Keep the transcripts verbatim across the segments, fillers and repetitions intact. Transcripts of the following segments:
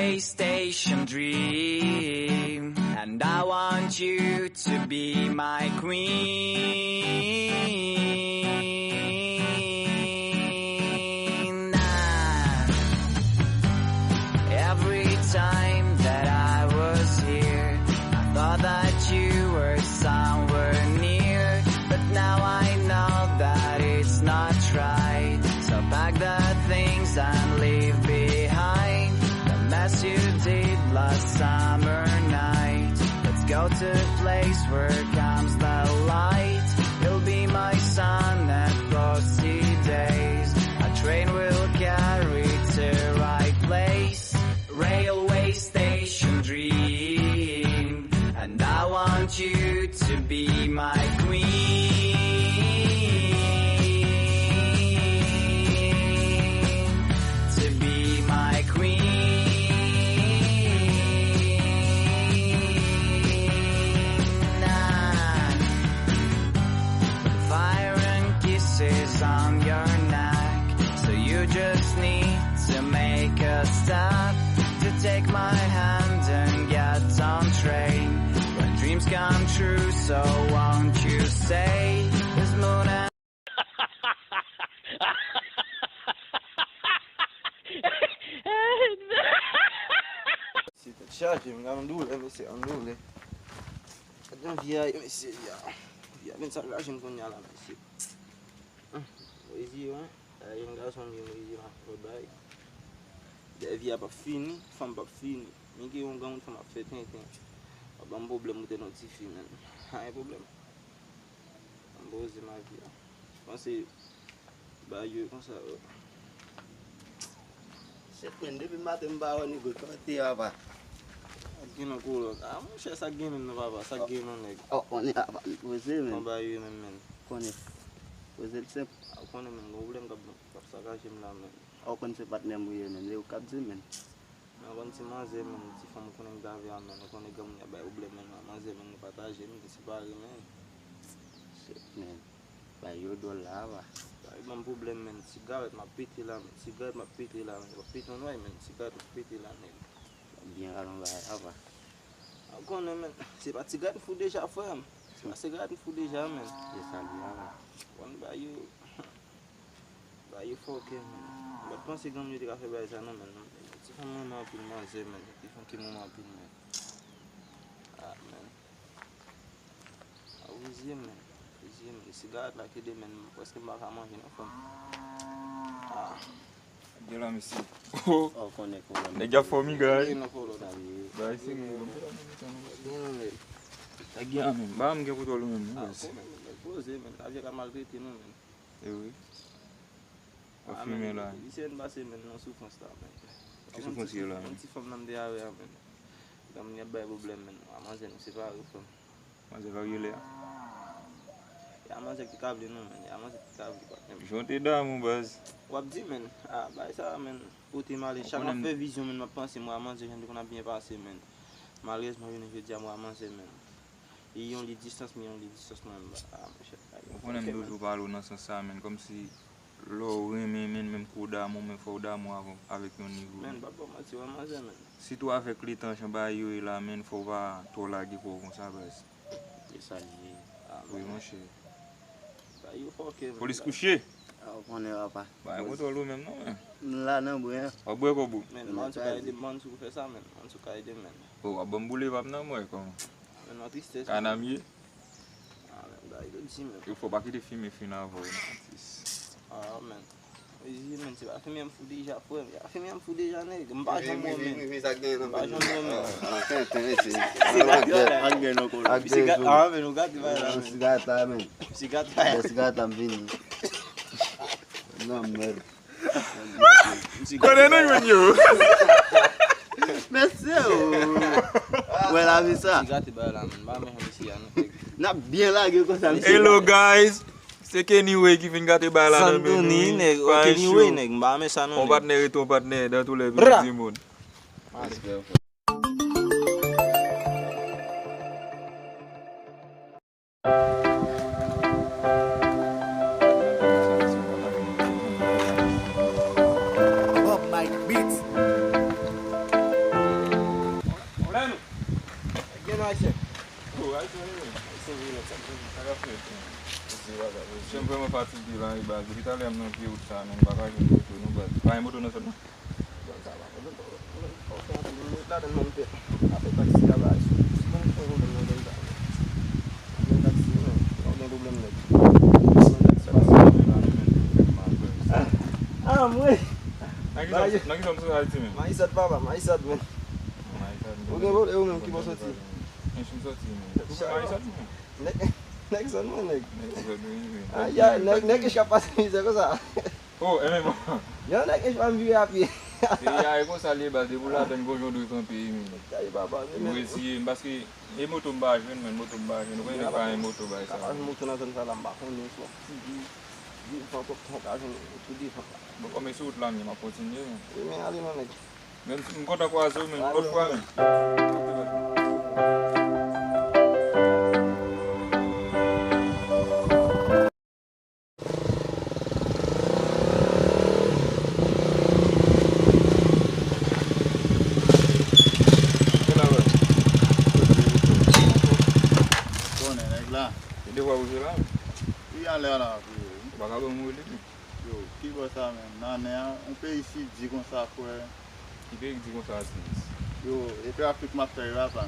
Station dream, and I want you to be my queen. Ah, every time that I was here, I thought that you were somewhere near, but now I know that it's not right. So pack the things and leave behind the mess you did last summer night. Let's go to a place where comes the light. You'll be my sun and frosty days. A train will carry to right place. Railway station dream, and I want you to be my queen. To be my queen. Fire and kisses on your neck. So you just need to make a step to take my hand and get on train. When dreams come true, so won't you stay? This moon and Se tèt chaje, m gen yon doulè, mesye, yon doulè. Gad yon vi a, mesye, vi a. Vi a vin sakaje m kounye a la, mesye. Hum, Moyiz, wi. Ay, yon gason m ye, Moyiz, la, fò bay. Dèyè vi a p ap fini, fanm p ap fini. Men gen yon granmoun fanm ap fè tenten. W ap ban m pwoblèm, ou te nan tifi, menn. Anyen pwoblèm. M poze ma vi a. Panse ba yo konsa, oh. Shit, man, depi maten m pa wè nèg yo, kòman te ye, papa? Sa k gen nan kolòn? Ah, monchè, sa k gen menm nan, papa? Sa k gen nan nèg? Oh, konnen, papa, m poze, man. Kòman ba yo menm, menm? Konnen. Poze l senp. Ah, ou konnen, menm, gon pwoblèm k ap, k ap sakaje m la, menm. Ou konn se patnè m ou ye, menm. Se ou k ap di, menm. Mwen konn ti manzè, menm, ti fanm ou konnen m t avè a, menm. Ou konnen granmoun y ap bay pwoblèm, menm, manzè, menm, nou pataje, menm, nou separe, menm. Shit, menm. Bay yo dwòl la, va. Bay ban m pwoblèm, menm. Sigarèt m ap pete la, menm. Sigarèt m ap pete la, menm. M ap pete yon nway, menm. Sigarèt m ap pete la, nèg. Byen rale yon bagay, va. Ou konnen, menm. Se pa sigarèt m fou deja, frè m. Se pa sigarèt m fou deja, menm. E sa li a, va. Konn bay yo. Ba yo fòkè, menm. M pa t panse granmoun yo te ka fè bagay sa non, menm. Ti fanm renmen anpil manzè, menm. Ti fanm ki renmen anpil, menm. Ah, menm. Ah, ou vizye, menm. Vizye, menm. Sigarèt la ki de, menm. Prèske m pa ka manje non, fanm. Ah. Gen la, mesye. Oh. Oh, konnen kolòn. Nèg y ap fò mi, guy. Gen nan kolòn. Bagay serye, menm. Gen nan, menm. Nèg y a, menm. Ba m gen kontwòl ou menm, non, guys. Ah, konnen, menm. Poze, menm. Lavi a ka maltrete nou, menm. E wi. W ap fimen la. Li se yon pase, menn, nan soufrans la, menn. Ki soufrans ki ye la, menn? Yon ti fanm nan m te avè a, menn. Granmoun y ap bay pwoblèm, menn. A manzè nou separe, frè m. Manzè k ap rele a? E a manzè ki ka vle nou, menn. E a manzè ki ka vle, patnè m. Jan w te damou, baz. W ap di, menn. A, bagay sa, menn. Kote m ale, chak m ap fè vizyon, menn, m ap panse, mwen a manzè, jan li konn ap byen pase, menn. Malerezman, jounen jodi a, mwen a manzè, menn. Li yon li distans, men yon li distans mwen menm. Ah, monchè. Ou konnen m toujou pale w nan sans sa, menn, kòmsi lè w renmen, menn, menm kou w damou, men fò w damou avan, avèk yon nivo. Menn, pa ba w manti, wè manzè, menn. Sitou avèk letan jan bagay yo ye la, menn, fò w pa twò lage kò w konsa, baz. E sa l ye. Ah, wi, monchè. Bagay yo fòkè, menn. Polis kouche. Ah, ou konnen, papa. Ba, e kontwòl ou menm, non, men. M la nan bwen an. W ap bwè kòb ou. Menn, m ann sou ka ede m, m ann sou fè sa, menn. M ann sou ka ede m, menn. O, w ap ban m boule, pap nan mwen, kòman? Menn, nan tristès. Kanam ye. Ah, menn, bagay yo di, menn. Yo fò pa kite fimen fin avè w, non, atis. Ah, menn. Wi, menn, se pa fimen m fou deja, frè m. Se pa fimen m fou deja, nèg. M pa janm wè, menn. M pa janm wè, menn. Ak gen nan kolo. Ak gen sou. Ah, menn, ou gate bagay la, menn. Sigarèt la, menn. Sigarèt la. Sigarèt la, m vini. Non, mèd. Kote nou jwenn yo? Mesye, o. Wè lavi sa. Ti gate bagay la, menn. Ba men mesye a, nou fèk. N ap byen lage konsa, mesye. Hello, guys. Se Kenny Way ki vin gate bagay la nan men nou. Santouni, nèg. Kenny Way, nèg. M ba men sa, non, nèg. On patnè rete on patnè dans tous les pays du monde. Bob Mike Beats. Mesye, m vrèman fatige la wi baz. Depi talè m nan pye wout sa, men m pa ka jwenn moto non baz. Pa gen moto nan zòn nan? Baz, sa va. Mwen fè anpil, mwen ret ladann nan m pè. Apre taksi a la, si mwen fè pwoblèm nan zòn sa. Mwen taksi, men, pa gen pwoblèm nèt. Mwen taksi pase. Ah, mwen. Nan ki zòn, nan ki zòn sou Ayiti menm? Mayisad papa, Mayisad men. Mayisad. Ou gen vòlè ou menm ki bò soti? Mwen soti men. Ou fè Mayisad men. Nèg, nèg zòn mwen nèg. Nèg zòn wi men. Ay, ay, nèg, nèg ki ap pase mizè konsa. Oh, e men bon. Yon nèg ki pa m vire a pye. Peyi a e konsa l ye baz, depi w ladann gon jan w dwe kanpe wi men. Ay papa, men. Ou reziye m paske e moto m pa jwenn men, moto m pa jwenn. Ou konnen nèg pa gen moto bay sa. Ka pa jwenn moto nan zòn sa la, m pa konnen si w ap fouye. Devan pòt ou ka jwenn moto devan. Bon, kòm e sou wout la m ye, m ap kontinye. Wi, men ale non nèg. Men m kontan kwaze w, men lòt fwa, men. Konnen nèg la. Ki devwa ou jwe la? Li anlè la, frè. Ou pa ka ban m rele, men. Yo, ki bò sa menm? Nan nen an, yon peyi si di konsa, frè. Ki peyi ki di konsa, atis? Yo, e trafik m ap fè yo apa.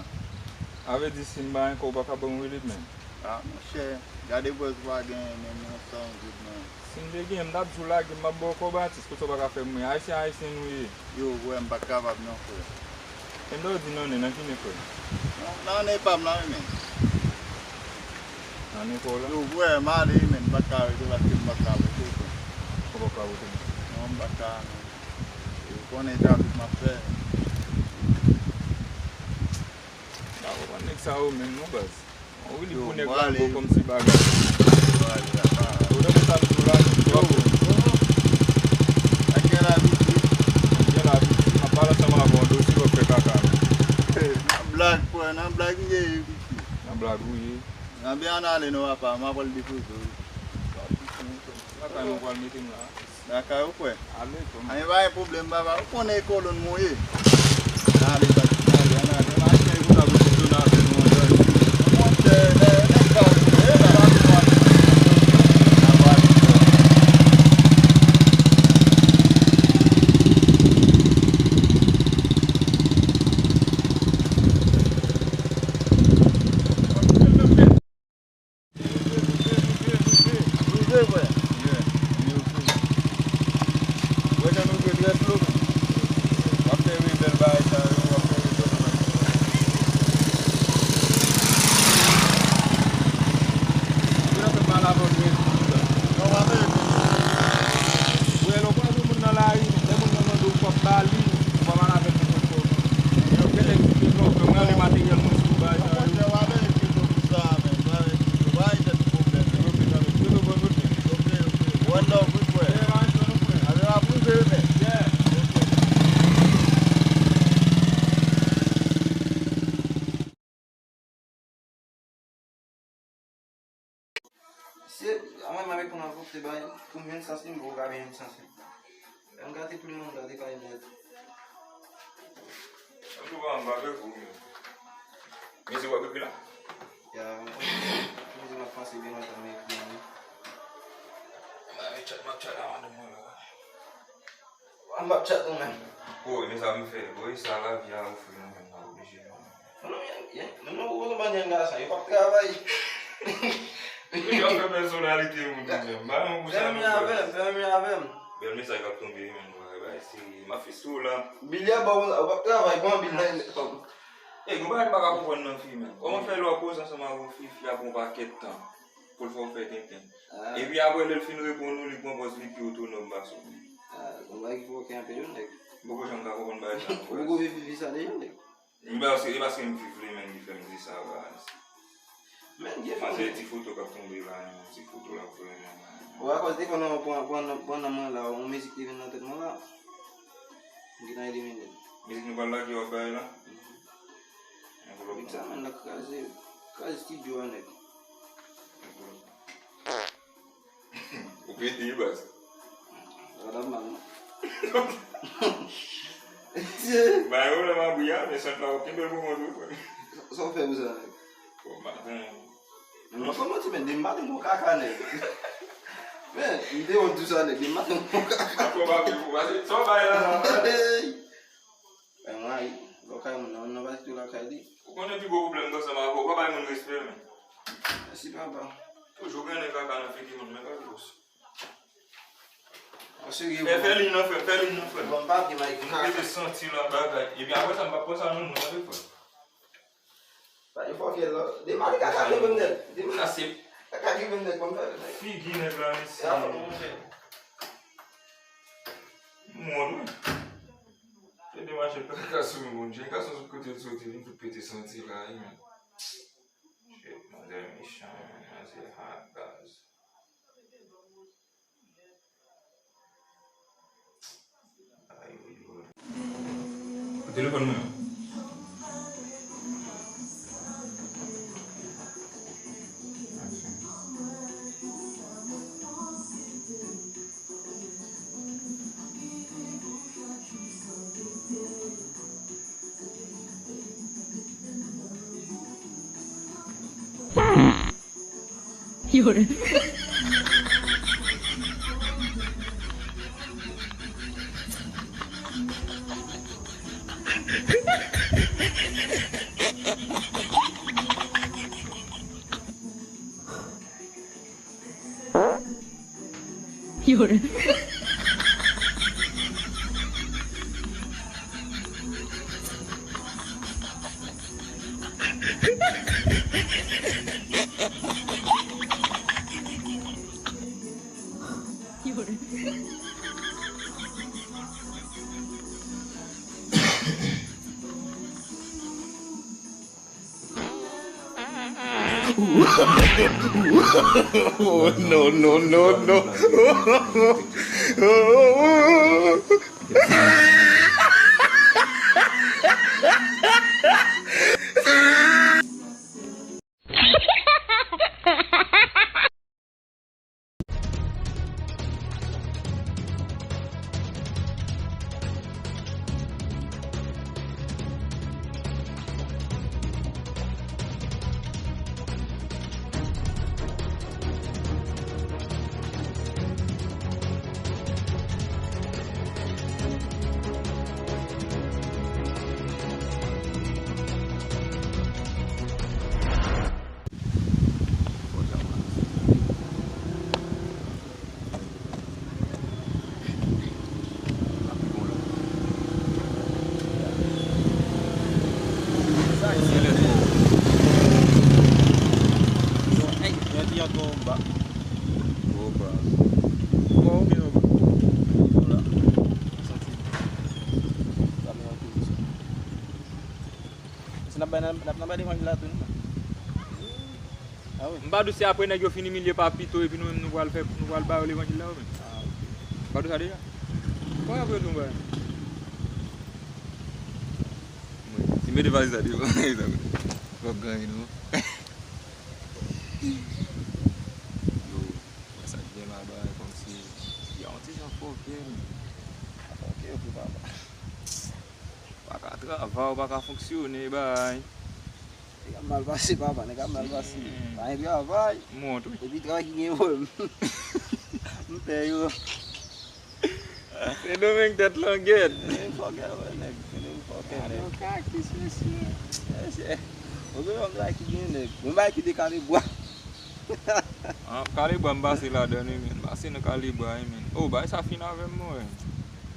A vle di, si m bay ankò, ou pa ka ban m rele, men. Ah, monchè, gade bòz ou pa gen, men, men, sa yon goud, men. Si m te gen, m t ap di w lage m, m ap ba w kòb, atis, konsa w pa ka fè m ri. Ayisyen, ayisyen nou ye. Yo, frè, m pa t kapab non, frè. E m ta di nan nen, nan ki nen, frè? Nan, nan nen pa m la, wi, men. Nan nen pa w la? Yo, frè, m ale, wi, men, m pa t ka rete paske m pa t ka vote, frè. Ou pa t ka vote? Non, m pa t ka, men. Ou konnen trafik m ap fè. M pa konprann nèg sa yo menm non, baz. Ou li pou nèg la ankò kòmsi bagay. Ou tankou sa m di w la, nèg yo ap gen labitid. Gen labitid. M ap pale ansanm avè w, dosye w ap fè kaka. Nan blag, frè, nan blag m ye, wi, piti. Nan blag ou ye. Nan byen ann ale non, papa, m ap al depoze w. Lakay mwen pral mete m la. Lakay ou, frè? Ale, kòm. Anyen pa gen pwoblèm, papa. Ou konnen e kolòn mwen ye. Ann ale, pati, ann ale, ann ale. Ann ale, ann ale. Ann ale, ann ale. Monchè, nèg, nèg sa yo, e la, la, la, la. Rive, frè. Wè jan nou jwe trè slo, men. W ap fè rebèl bagay sa yo, w ap fè rebèl bagay sa yo. Ou nan fè mal avè w, men. Non, w ap fè rebèl. Wè, lè w kwaze moun nan lari, lè moun nan mande w kòb ba li, ou pa mal avè l, men. Yo, kèlèk ki te blòke, mwen rale materyèl mwen sou bagay sa yo. Monchè, w a verifye tou sa, men. W a verifye tou. Bay tèt pwoblèm. Ok, ok. One love, wi, frè. Ale, w ap rive, men. Ok. Se, a mwen, m avèk ou nan koup, se bay, pou m jwenn sans li, m poko ka jwenn sans li. M gate plim nan, m gate kay nèt. Antouka, m pa avèk ou, men. Mizik w ap ekri la? Ya, mizik m ap panse byen lontan, m ekri an. M ap tchat, m ap tchat la, madanm mwen la. M ap tchat ou menm. O, men sa m fè. Bon, e sa lavi a ofri nou menm, n ap oblije jwenn. Non, non, men, men, men non, ou konn pa gen gason, yo p ap travay. Yo ap fè pèsonalite moun yo menm. Ba nou pou sa nou fè. Fè mye avè m, fè mye avè m. Bèl mesaj k ap tonbe, men, nou va bay serye. M ap fis tou la. Bil ya ba w, ou p ap travay, pran bil la, kòm. E, gen bagay m pa ka konprann nan fi, men. Kòman fè lè w ap koze ansanm ak yon fi, fi a pran yon pakèt tan pou l fè w fè tenten? Ah. Epi apre, lè l fin reponn ou, li pran pòz li pi otonòm pase w. Ah, gon bagay ki pwovoke anpil, wi, nèg. M poko janm ka konprann bagay sa, non. Ou poko viv vi sa deja, nèg. Men paske, e paske m viv li menm ki fè m di sa, baz. Men, gen fanm. Manzè, ti foto k ap tonbe la, yon ti foto l ap voye nan men. Ou wè, akoz depi nan, pandan, pandan, pandan mwen la, yon mizik ki vin nan tèt mwen la. M gentan elimine l. Mizik nou pral lage w ap bay la? Mhm. Envelòp. Mizik sa, men, l ap kraze, kraze estidyo a, nèg. Envelòp. Ou pete, baz. Sa t ap mal, non? Bay yo lè m ap ri a, men sant la w ap kenbe l pou mwen tou, frè. Sa w fè pou sa, nèg? Bon, maten, Non, fò manti, men, demen maten m pran kaka, nèg. Men, m te wont di sa, nèg, demen maten m pran kaka. Fò pa vle pou pase. Sa w bay la, la. Hey! Bay mwen, lè w kay moun nan, nan pa tou lakay li. Ou konnen pi gwo pwoblèm m gen ansanm avè w, ou pa bay moun respè, men. Mèsi, papa. Toujou grennen kaka nan figi moun, men pa plis. Mwen serye, fè, fè liy nan, frè, fè liy nan, frè. Bon, m pa byen, Mike. Mete santi nan bagay. Epi apre sa, m p ap pran sa nan moun, tande, frè. Ba yo fòkè la. Demare kaka li menm, nèg. Demare. Sa se kaka li menm, nèg, ban m fè, nèg. Figi nèg la, mesye. E a fòk mwen fè. M wont, wi. Se demache kaka sou moun. Jan gason sot kote l soti, vin fout pete santi la, wi, men. Shit, manzè mechan, wi, manzè hot, baz. Telefòn mwen an. Oh, no, no, no, no. Se n ap bay nan, n ap nan bay levanjil la tou, non? Ah wi. M pa di w se apre nèg yo fin imilye pa pito epi nou menm nou pral fè, nou pral ba yo levanjil la, wi, men. Ah, ok. M pa di w sa deja? Kòman y ap rele yon bagay? Mwen, si m mete valiz la devan, w ap ganyen, non? Yo, wè sa k gen laba, kòmsi, y a yon ti jan fòkè, men. Fòkè, yo, papa. Pa ka travay, ou pa ka fonksyone, bay. Nèg ap mal pase, papa, nèg ap mal pase. Hmm. Pa gen travay. M wont, wi. Epi travay ki gen pwoblèm. M pè yo. Sendomeng tèt langèt. Sendomeng fòkè, wè, nèg. Sendomeng fòkè, nèg. Alò, kakis, mesye. Mesye. Ou gen yon travay ki gen, nèg. Yon bagay ki dekale bwa. Ah, kalebwa m pase ladan wi, men. M pase nan kalebwa wi, men. Oh, bagay sa fin avè m, mwen.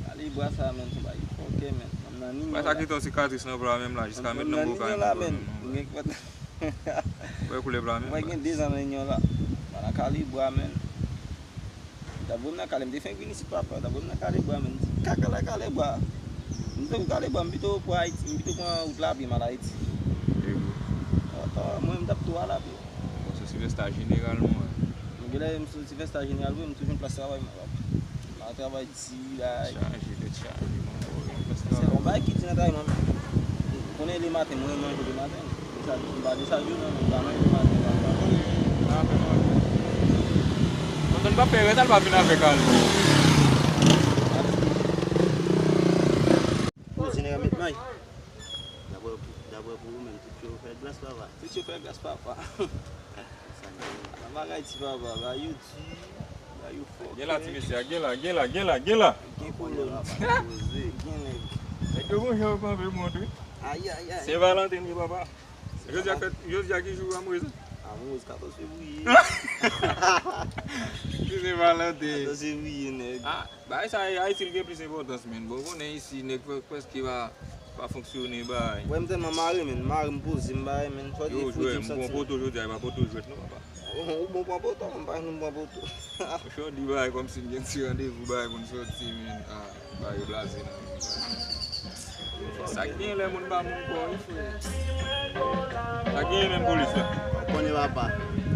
Kalebwa sa, men, se yon bagay fòkè, men. M nan nimewo la. Bagay sa kite yon sikatris nan pla menm la, jiska mentnan m poko ka jwenn koulè, men. Mwen gen koulè pla menm. Mwen gen de zan nan nimewo la. Mwen nan kalebwa, men. Dabò m nan kale, m te fè vin isit, papa. Dabò m nan kalebwa, men. M di, kaka la kalebwa. M te kalebwa, m pito pran Ayiti, m pito pran wout lapye, m al Ayiti. E wi. Papa, mwen, m t ap tou al lapye. Bon, sou Silvesta jeneral, mwen. Mwen genlè, m sou Silvesta jeneral, wi, m toujou jwenn plas travay, mwen, papa. M al travay di la. Chaje, tèt chaje, mwen. Se yon bagay ki di nan travay, mwen. Konnen le maten, mwen, manje le maten. Desann, m pa desann yo, non, m pa manje, m pa manje, m pa manje. Mwen konn pa pè rèt al pa vin avèk al. Bon, jeneral met may. Dabò, dabò pou ou menm, tout yo fè glas, papa. Tout yo fè glas, papa. Sa Nan bagay ti papa, bagay yo di, bagay yo fò. Gen la, ti mesye a, gen la, gen la, gen la, gen la. Gen kolòn. Gen nèg. Nèg yo gon jan yo kanpe montre. Ay, ay, ay. Sen Valanten ye, papa. Jodi a fèt, jodi a ki jou, Amouz? Amouz, katòz fevriye. Ki Sen Valanten? Katòz fevriye, nèg. Ah, bagay sa, Ayiti, li gen plis enpòtans, men. Bon, konnen isi, nèg prè-, prèske pa, pa fonksyone, bagay. Wè, m tèlman mare, men. M mare, m poze, m bagay, men. Yo, jwè, m pran poto jodi a, e pa poto jwèt, non, papa. Ou bon pran poto, m pa nou pran poto. Jodi bagay kòmsi m gen ti randevou bagay pou n sòti, men. Ah, bagay yo blaze nan men. Sa k gen lè moun pa moun kò, wi, frè. Sa k gen menm polis la? Konnen papa.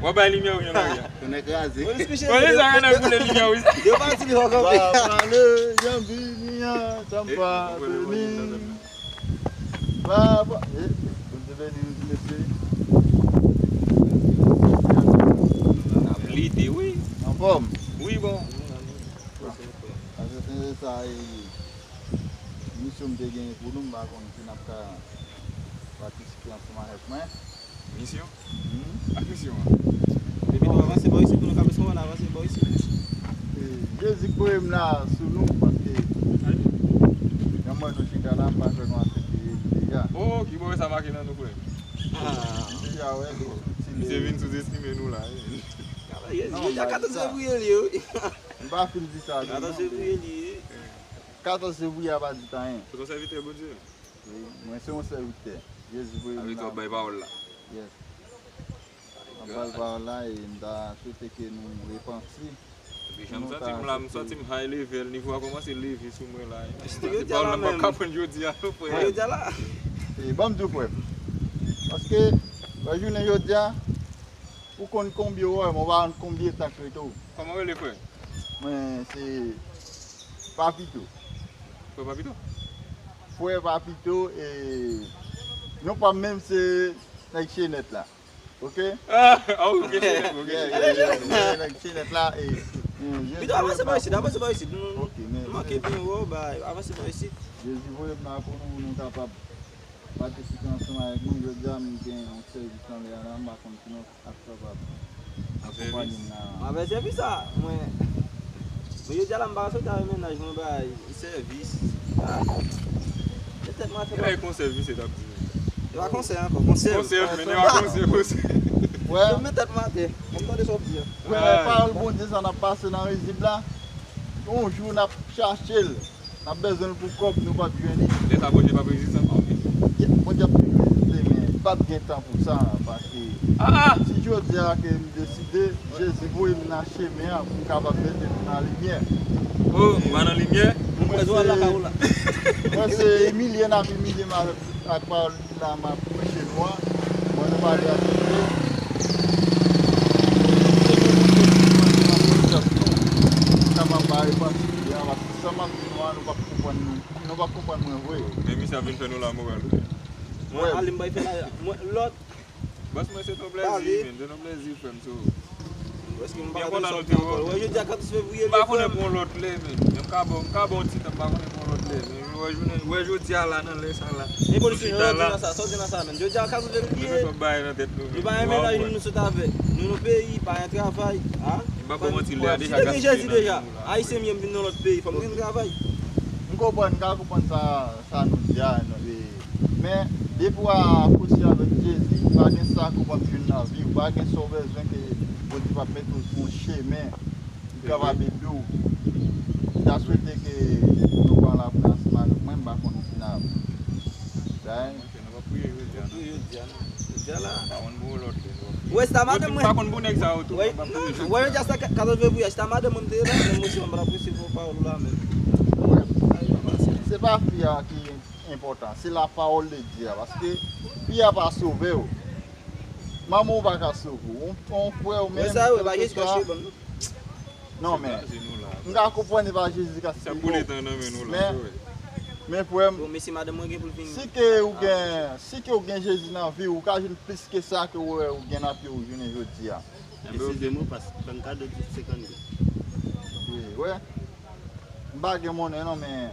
W ap bay limyè ou yon lari a? Konnen kraze. Polis sa gen nan koule limyè, wi. Yo pa di li fò kanpe. Papa le, jan vini an, tanpa vini. Papa, eh, Bondye beni nou ti mesye. N ap lite, wi. Anfòm? Wi, bon. Paske se sa, e, misyon m te genyen pou nou, m pa konn si n ap ka patisipe ansanm avèk mwen. Misyon? Hmm? Ak misyon an? Epi nou avanse bò isit pou nou ka bezwen avanse bò isit. E, Jezi k voye m la sou nou, paske jan m wè nou chita la, m pa kwè nou aksepte Jezi deja. Oh, ki bò sa make nan nou, frè? Ah. Deja, wè, nou sou ti. Misye vin souzestime nou la, wi. Jezi, jodi a katòz fevriye li ye, wi. M pa fin di sa, non. Katòz fevriye li ye. Katòz fevriye a pa di anyen. Ou se yon sèvitè Bondye? Wi, mwen se yon sèvitè. Jezi voye m la. Sa vle di w ap bay pawòl la? Yes. M ap bay pawòl la e m ta swete ke nou repanti. Epi jan m santi m la, m santi m high level, nivo a kòmanse leve sou mwen la. Se pawòl la m p ap ka pran jodi a, non, frè. Jodi a la. E ban m di w, frè m. Paske, lè jounen jodi a, ou konn konbyen ou wè, men w pa konn konbyen tan k rete w. Kòman w rele, frè? Mwen, se Papito. Frè Papito? Frè Papito, e, non pa m menm, se nèg Chenèt la. Ok? Ah, ah, ok, Chenèt, ok. Yeah, yeah, yeah. Nèg Chenèt la, e, e, Pito, avanse bò isit, avanse bò isit. Nou, ok, men nou manke byen wo, bay, avanse bò isit. Jezi voye m la pou nou, nou kapab patisipe ansanm avèk nou. Jodi a, m gen yon sèvis nan lè a la, m pa konn si nou ap kapab akonpanye m nan. Mwen fè sèvis sa, mwen. Men jodi a la, m pa sot avèk mennaj mwen bay sèvis. Ah. Se tèt mwen fè. E konsèv misye t ap di. E pa konsèv ankò, konsèv. Konsèv, men e pa konsèv, konsèv. Wè. Men tèt mwen atè. Mwen tande sa w ap di a. Wè, pawòl Bondye sa n ap pase nan rizib la. Yon jou n ap chache l. N ap bezwen l pou kòb, nou p ap jwenn li. Lè sa Bondye p ap reziste ankò, wi. Bondye ap toujou reziste, men p ap gen tan pou sa, paske si jodi a ke m deside, Jezi voye m nan chemen an pou m kapab mete nou nan limyè. Oh, m pa nan limyè? Mwen se, mwen se imilye n ap imilye m avèk, ak pawòl la m ap preche nou an. Mwen nou pale ak Bondye. Kapab ba repanti, paske sa m ap di nou an, nou p ap konprann nou. Nou p ap konprann mwen vre. Men misye ap vin fè nou lamoral, wi. Mwen ale m bay fè la, mwen lòt. Bòs mwen, se ton plèzi, men. Se ton plèzi, frè m, so. Byen kontan nou te wè w. Wè, jodi a katòz fevriye. M pa konnen pou yon lòt lè, men. Men m ka ba w, m ka ba w ti tan, m pa konnen pou yon lòt lè. Men wè, jounen, wè jodi a la, nan lè sa la. E polisye, sa w di nan sa, sa w di nan sa, men. Jodi a katòz fevriye. Nou bay nan tèt nou, men. Nou pa gen mennaj nou, nou sot avè. Nou nan peyi, pa gen travay. Ah? M pa ba w manti, lè a deja gaspiye nan nou la. Ayisyen m ye, m vin nan lòt peyi, fò m gen travay. M konprann, m ka konprann sa, sa nou di a, nou, e, men, depi w asosi avèk Jezi, pa gen sa ke w p ap jwenn nan vi w, pa gen sa w bezwen ke Bondye p ap mete w sou yon chemen ki kapab ede w. M ta swete ke nou pran lapriyè ansanm avèk mwen, m pa konn si n ap bay. Ok, nou p ap priye jodi a, non. Priye jodi a, non. Jodi a la. Pa konn pou lòt lè, nou p ap priye. Wè, si ta madanm mwen. Pa konn pou nèg sa yo tou, wè, non, pa priye jodi a. Wè, jodi a sa katòz fevriye, si ta madanm mwen m te la, men mwen pa wè pawòl ou la, men. Wè. Se pa fi a ki enpòtan, se la parole de Dieu a, paske fi a pa sove w. Manman w pa ka sove w. On, on frè w menm. Wè sa, wè, pa Jezi k ap sove w, non. Non, men, m ka konprann e pa Jezi k ap sove w. Men, men, frè m, si ke ou gen, si ke ou gen Jezi nan vi w, ou ka jwenn plis ke sa ke ou wè ou gen nan pye w jounen jodi a. Eskize m, paske ban m kado ti senkannde. Wi, wè. M pa gen monnen non, men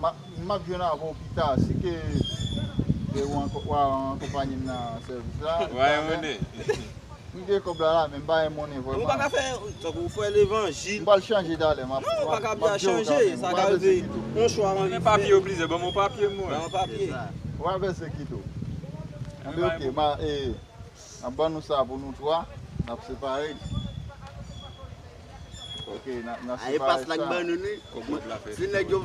m ap, m ap jwenn avè w pita. Si ke, ke w anko-, w a akonpanye m nan sèvis la, w a monnen. Gen kòb la la, men m pa gen monnen vrèman. Ou pa ka fè, tankou ou fè levanjil. M pral chanje talè, m ap, non, ou pa ka byen chanje, sa ka rive yon chwa anvi fè. Papye yo plizyè, ban m yon papye, mwen. Ban yon papye. Ou pa bezwen kito. Anben, ok, ma, e, m ap ban nou sa pou nou twa, n ap separe. Ok, n a, n a separe sa. A, e pas la k ban nou, wi. Si nèg yo,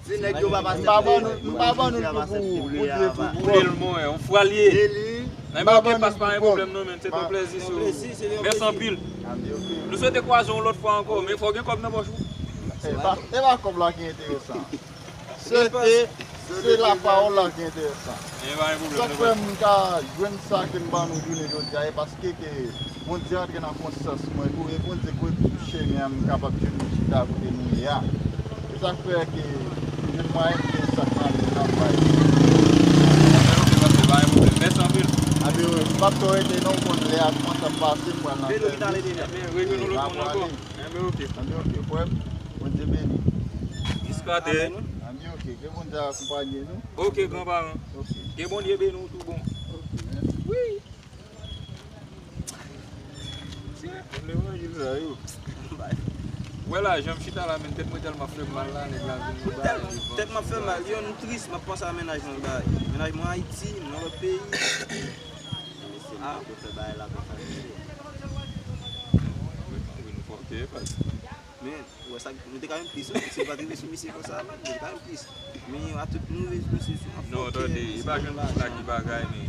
si nèg yo pa pase pou, m pa ban nou, m pa ban nou tou pou, pou de tou pou. Boule l, mwen, on fwa l ye. Nan men, ok, pas pa gen pwoblèm non, men se ton plèzi, so. Mèsi anpil. Nou swete kwaze yon lòt fwa ankò, men fò w gen kòb nan pòch ou. E pa, e pa kòb la ki enteresan. Se te, se lapawòl la ki enteresan. Sa k fè m ka jwenn sa ke m ban nou jounen jodi a, e paske ke Bondye antre nan konsyans mwen tou, e Bondye kote sou chemen an, m kapab jwenn nou chita kote nou ye a. E sa k fè ke m jwenn mwayen m gen sa k nan men m bay. Mèsi anpil. Anben, m p ap twò rete non, m konn lè a kòmanse ap pase, m pral nan sèvis. Anben, ok. Anben, ok, frè m. Bondye beni. Jiska dèyè. Anben, ok. Ke Bondye akonpanye nou. Ok, gran paran. Ok. Ke Bondye beni w tou bon. Ok. Wi. Tyen, levanjil sa yo. Wè la, jan m chita la, men tèt mwen tèlman fè m mal la, nèg la vin nan bagay. Tèt mwen fè mal, yo, m tris, m ap panse a mennaj mwen, bagay. Mennaj mwen Ayiti, m nan lòt peyi. Mesye, m pa pou fè bagay la konsa, mesye. Wi, nou fòkè, pas. Men, ou wè sa, nou te ka jwenn plis, wi. Si nou pa t rive sou misye konsa, nou te ka jwenn plis. Men, a tout nou, mesye, si w ap fòkè. Non, tande, e pa jwenn plis la ki bagay, men.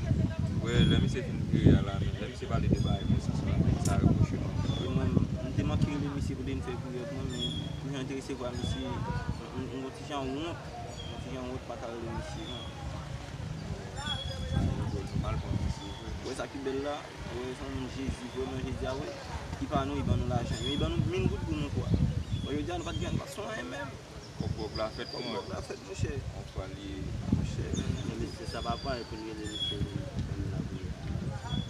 Wè, lè misye fin vire a la, men. Lè misye pale de bagay konsa, sa, sa repwoche nou. E mwen, m te manke rele misye kote n fè kouyòt mwen, men, pou jan te resevwa misye, m, m, m, yon ti jan wont. Yon ti jan wont pa ka rele misye, non. Mal pran misye, vre. Wè sa ki bèl la? Ou wè, se yon moun Jezi, vrèman Jezi a, wi. Li pa nou, li ban nou lajan. Li ban nou mil goud pou nou twa. Bon, jodi a, nou pa t gen, nou pa t sou anyen menm. Kòb bòb la fèt, kòb bòb la fèt, monchè. On fwa li ye. Monchè, men, mesye, sa pa pale pou n rele misye, pou n la priye.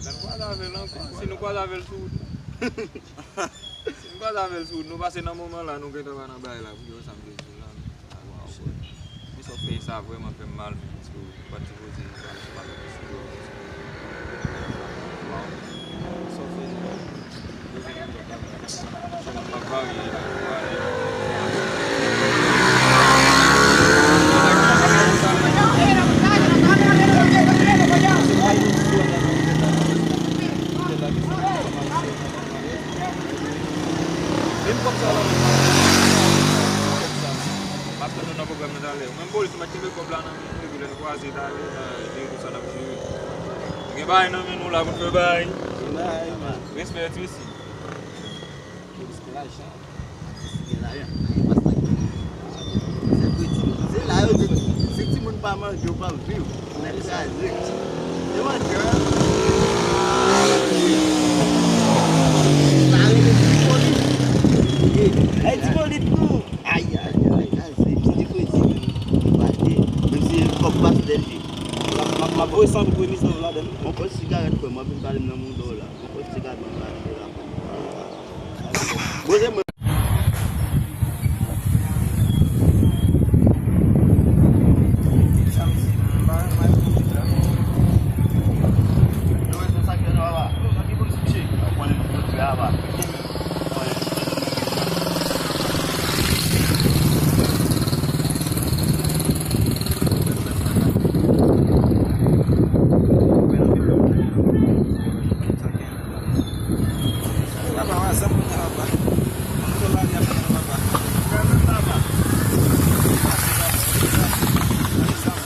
Lè n kwaze avè l ankò, si nou kwaze avè l sou wout. Si nou kwaze avè l sou wout, nou pase nan moman la, nou gentan pa nan bagay la, pou yo sa m vle di w la. Sa vrèman fè m mal, men, paske ou pa t sipoze pale, pale konsa. M ap varye la, m ap varye. Menm kòb sa la, m ap tann nou nan pwogram nan talè. Menm polis, m ap kenbe kòb la nan men nou, epi lè n kwaze talè, nan jere tout sa n ap jere. Gen bagay nan men nou la pou n fè bagay. Gen bagay, man. Respè, ti mesye. Polis gen lajan. Gen lajan. Ay, pastè. Se pou timoun. Se la yo di, si timoun pa manje, yo p ap viv. Nèg kraze. E manje, hein? Sa rele Dipolit. Ey, Dipolit pou. Ay, ay, ay, ay, se ti fredi menm. Pate. Menm si kòb pase dèyè l ye. M ap, m ap, m ap voye san pou premye san ladan. Mwen pran sigarèt, frè, mwen vin pale m nan mouda w la. Mwen pran sigarèt, mwen pase la. Poze mwen.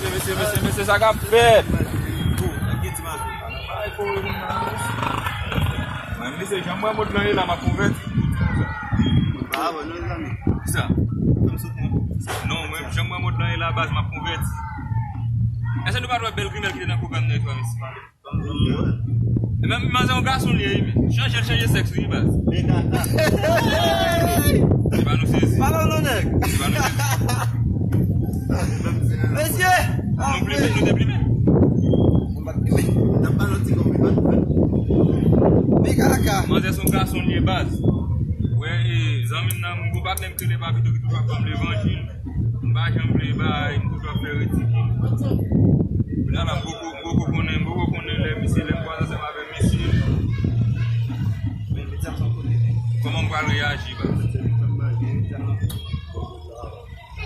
Mesye, mesye, mesye, mesye, sa k ap fèt? Mwen, mesye, jan mwen mòd lan ye la, m ap konvèti. Kisa? Non, mwen, jan mwen mòd lan ye la, baz, m ap konvèti. Èske nou pa t wè bèl grimèl ki te nan pwogram nan, mesye? Ebyen, manzè yon gason li ye, wi, men. Chanje l, chanje sèks, wi, baz. Se pa nou sezi. Pale non, nèg. Se pa nou sezi. Mesye! Nou plimen, nou te plimen. N ap ba l yon ti kòb, wi, baz. Men kaka. Manzè se yon gason li ye, baz. Wè, e, zanmi m nan, m gon patnè m ki rele Papito ki toujou ap ban m levanjil. M pa janm vle bay, m toujou ap fè ridikil. Kounye a la, m poko, m poko konnen, m poko konnen lè misye, lè m kwaze ansanm avè misye. Reyaji, baz.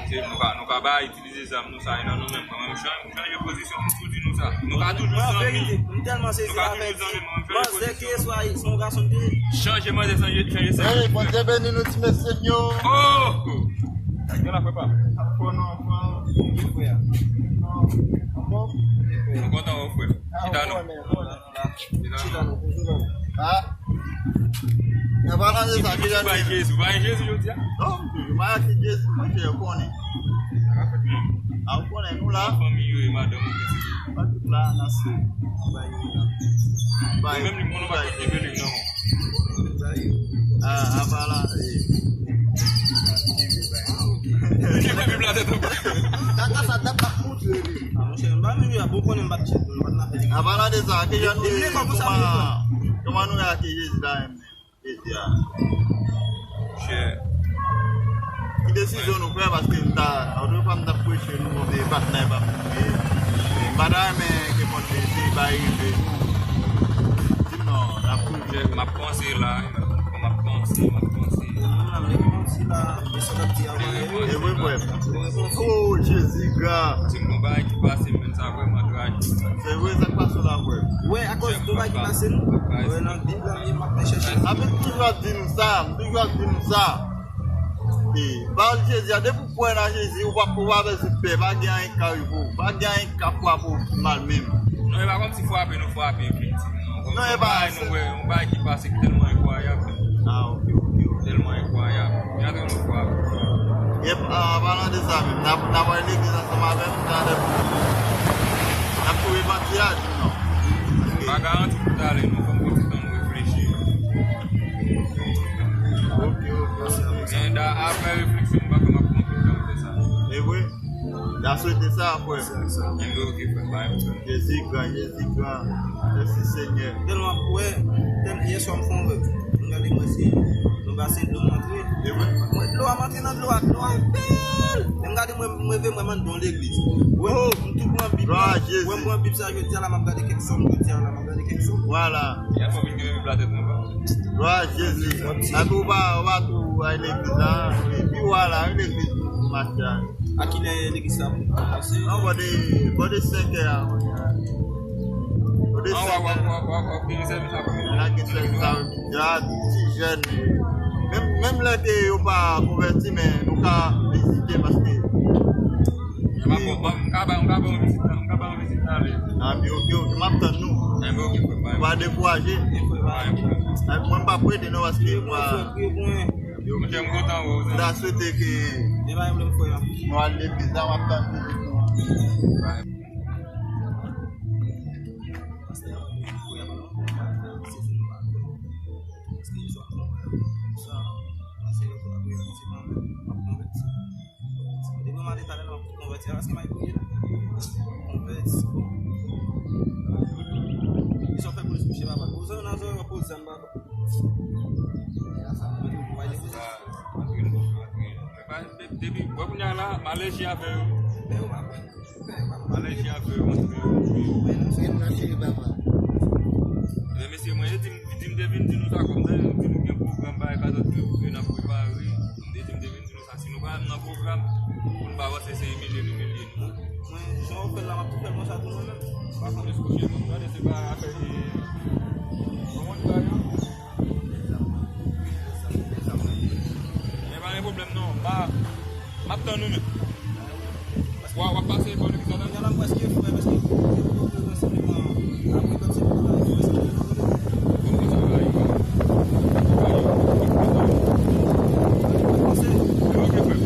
Se, nou pa, nou pa ba itilize zam nou sa, e nan nou menm. Mwen menm, chanje, chanje pozisyon, m tou di nou sa. Nou pa toujou zanmi. M tèlman sezi avèk manzè ki eswa se yon gason de. Chanje manzè, chanje, chanje sèks. Hey, Bondye beni nou, ti mesye m yo. Oh! Gen la, frè pa. Fò non, frè. Frè. Anfòm? Nou kontan wè w, frè. Chita non. Chita non. Ah. An palan de sa, ki jan nou ye? Jezi, ou bay Jezi jodi a? Non, m toujou mache ak Jezi, monchè, ou konnen. A, ou konnen, nou la. Fanmi yo e madanm ou, et cetera. Tout la, nan sou. Bay, menm li, mwen, nou pa konn kenbe li, non. Ah, apa la, eh. Li kenbe Bib la tèt anba. Kaka sa, t ap moutre li. Ah, monchè, m pa menm yo, bon, konnen m pa t chèf, m pa t nan fè. An palan de sa, ki jan nou ye, kòman, kòman nou ye ak Jezi la menm? Jezi a. Monchè. Ki desizyon nou pran, paske m ta, antre fwa m t ap preche, nou konn patnè pa m touye. M pa ta renmen ke moun te bay rive nou. Di m non, n ap touye. M ap panse la, m ap panse, m ap panse. Nan, nan, nan, reponn si la, e sa w t ap di avan. E wi, frè. Oh, Jezi gran. Se yon bagay ki pase, men sa vrèman trajik. Se vre, sa k pase la, frè. Wè, akòz de bagay ki pase nou. Wè, nan Bib la, m ap chèche. A, men m toujou ap di nou sa, m toujou ap di nou sa. E, pawòl Jezi a, depi w kwè nan Jezi, ou pa, ou pa bezwen pè, pa gen anyen k ka rive w, pa gen anyen k ka frape w mal menm. Non, e pa kòmsi frape nou frape, efektivman. Non, e pa sa. Nou wè, yon bagay ki pase ki tèlman enkwayab. Ah, ok, ok, ok. Tèlman enkwayab. Gen antre nou frape. Yep, an palan de sa menm, n ap, n ap al legliz ansanm avè m, talè pou n ap tou repanti a, di non. M pa garanti pou talè, non, fò m pran ti tan m reflechi. Ok, ok, ok. Men da, apre refleksyon, m pa kwè m ap pran tout tan m fè sa. E vre? N a swete sa, frè. Enben, ok, frè, pa gen pwoblèm. Jezi gran, Jezi gran. Mèsi, Senyè. Tèlman, wè, tèl, yè swa m fè yon rèv. M gade mwen se yon basen dlo m antre. E vre? Mwen, dlo a, m antre nan dlo a, dlo a bèl. Men m gade mwen, m leve, mwen, m anndan yon legliz. Wè, m tou pran Bib la. Glwa a Jezi. Wè, m pran Bib sa, jodi a la, m ap gade kèk sòm, jodi a la, m ap gade kèk sòm. Vwala. Yè swa m vin gen Bib la tèt mwen. Glwa a Jezi. Epi ou pa, ou pa tou al legliz la, epi vwala, legliz mache a. A kilè legliz la pou kòmanse? Non, bò de, bò de senkè a, kounye a. Bò de senkè. Lage sèvis apre midi a, ti jèn. Menm, menm lè ke yo pa konvèti, men nou ka vizite paske m ka ba, m ka ba yon vizit, m ka ba yon vizit ale. Ah, men ok, ok, m ap tann nou. Ah, men ok, frè, pa gen pwoblèm. Pa dekouraje. Pa gen pwoblèm. Mwen, m pa prete non, paske mwen, Monchè, m kontan wè w, zanmi. M ta swete ke nou al legliz la, m ap tann vizit nou an. Depi m ale talè nan konvèti a, paske m al priye la. Konvèti. Kisa w fè polis kouche papa? Poze w nan zòrèy w ap poze zam papa. Depi, wè kounye a la, m alèji avè yo. M alèji avè yo, antre yo. Men mesye, mwen, yo di m, di m te vin di nou sa kòmsa, yo di nou gen pwogram, bagay, pa zòt yo, yo n ap prepare. Yo di m te vin di nou sa, si nou pa nan pwogram, pou n pa panse se imilye nou imilye nou. Mwen, jan w fè l la, m ap tou fè l konsa tou mwen menm. Pa konn eskoche, mwen, gade, se pa afè de, kòman di bagay la? Men pa gen pwoblèm non. Pa, m ap tann ou menm. W a, w ap pase bò legliz la? Kounye a la m prèske frè, prèske frè, prèske frè, prèske frè. Apre, lòt se pou la, prèske frè. Bon, bon, sa va, e bon. Ok, frè.